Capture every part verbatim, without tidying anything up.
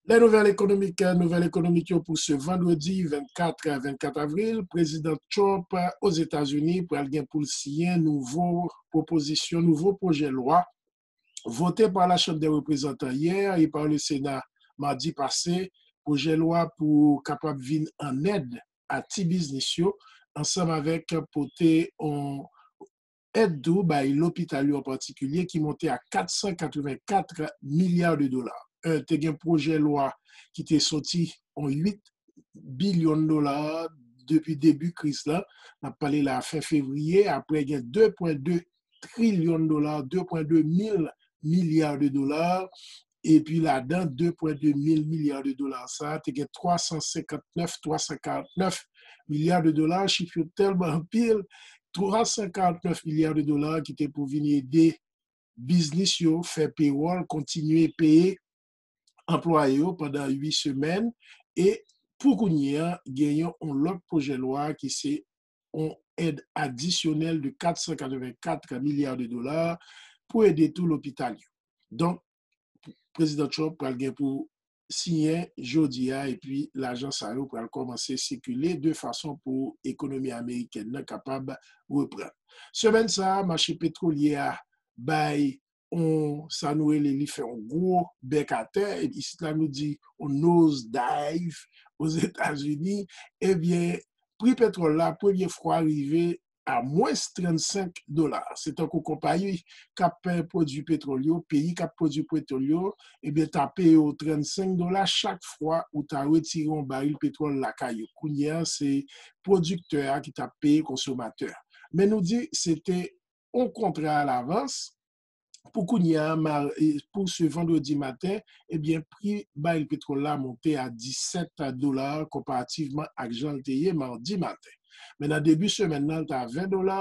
Les nouvelles économiques, nouvèl ekonomik yo pou se vandredi vennkat, vennkat avril, Prezidan Trump Ozetazini pral gen pou l siyen nouvo pwopozisyon, nouvo pwojè lwa voté par la Chambre des Représentants hier et par le Sénat mardi passé, pwojè lwa pou kapab vin an èd a ti biznis yo, ansanm avèk pote on èd tou bay lopital yo an patikilye ki monte a kat san katrevenkat milya de dola. Te gen pwojè lwa ki te soti on uit bilyon dola depi debi kriz la. N ap pale la fen fevriye, apre gen de pwen de trilyon dola, de pwen de mil milya de dola, epi ladan de pwen de mil milya de dola sa, te gen twa san senkantnèf, twa san karantnèf milya de dola, chif yo tèlman anpil, twa san karantnèf milya de dola ki te pou vin ede biznis yo fè pewòl, kontinye peye anplwaye yo pandan uit semèn, e pou kounye a, genyen yon lòt pwojè lwa ki se yon èd adisyonèl de kat san katrevenkat milya de dola pou ede tou lopital yo. Donk, Prezidan Trump pral gen pou siyen jodi a, epi lajan sa yo pral kòmanse sikile de fason pou ekonomi amerikèn nan kapab reprann. Semèn sa a, mache petwolye a bay on, sa nou rele, li fè on gwo bèk atè, epi isit la nou di on nose dive Ozetazini, ebyen, pri petwòl la premye fwa rive a mwens trannsenk dola. Se tankou konpayi k ap pwodui petwòl yo, peyi k ap pwodui petwòl yo, ebyen, ta peye w trannsenk dola chak fwa ou ta retire yon baril petwòl lakay yo. Kounye a, se pwodiktè a ki ta peye konsomatè a. Men nou di, se te yon kontra alavans, pou kounye a, ma-, e, pou se vandredi maten, ebyen, pri baril petwòl la monte a disèt dola konparativman ak jan l te ye madi maten. Men nan debi semèn nan, l t a ven dola,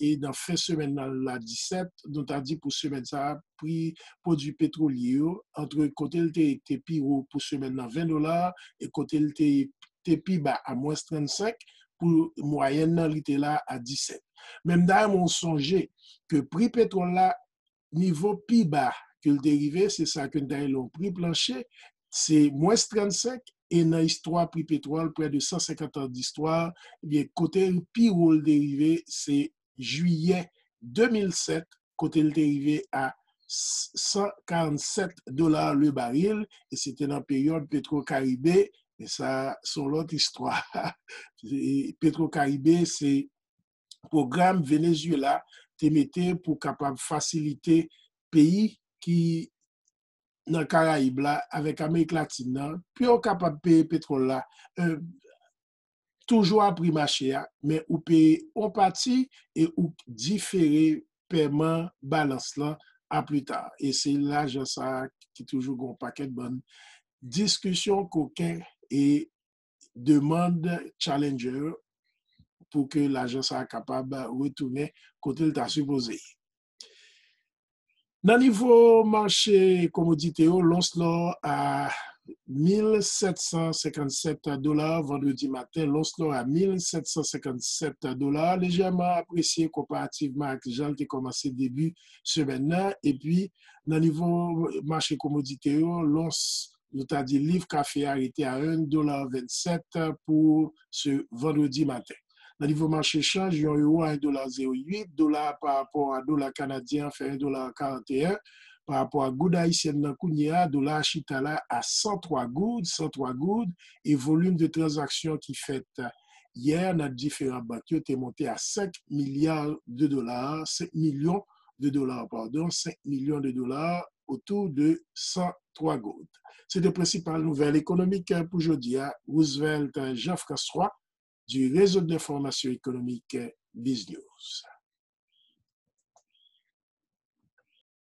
e nan fen semèn nan, l a disèt, nou ta di pou semèn sa a, pri pwodui petwolye yo, ant kote l te, te pi wo pou semèn nan, ven dola, e kote l te, te pi ba a mwens trannsenk, pou mwayèn nan, li te la a disèt. Men m ta renmen w sonje ke pri petwòl la, nivo pi ba ke l te rive, se sa ke n ta rele yon pri planche, se mwens trannsenk, e nan istwa pri petwòl, prè de san senkant an distwa, ebyen, kote pi wo l te rive, se jiyè de mil sèt, kote l te rive a s-, san karannsèt dola le baril, e se te nan peryòd Petro Caribe, men sa, se yon lòt istwa. E Petro Caribe, se pwogram Venezuela te mete pou kapab fasilite peyi ki nan Karayib la avèk Amerik Latin nan, pou yo kapab peye petwòl la, e, toujou a pri mache a, men ou peye yon pati e ou difere pèman balans lan a pli ta. E se lajan sa a ki toujou gen yon pakèt bann diskisyon koken e demann Challenger pou ke lajan sa a kapab retounen kote l ta sipoze ye. Nan nivo mache komodite yo, lons lò a mil sèt san senkannsèt dola vandredi maten, lons lò a mil sèt san senkannsèt dola, lejèman apresye konparativman ak jan l te kòmanse debi semèn nan. Epi, nan nivo mache komodite yo, lons, nou ta di liv kafe a rete a yon dola vennsèt pou se vandredi maten. Nan nivo mache chanj, yon ewo a yon dola zewo uit, dola pa rapò a dola kanadyen an fè yon dola karanteyen, pa rapò a goud ayisyen nan kounye a, dola a chita la a san twa goud, san twa goud, e volim de tranzaksyon ki fèt yè nan diferan bank yo te monte a senk milya de dola, senk milyon de dola, padon, senk milyon de dola, otou de san twa goud. Se te prensipal nouvèl ekonomik pou jodi a. Roosevelt Jean-François, du réseau d'information économique Biz News.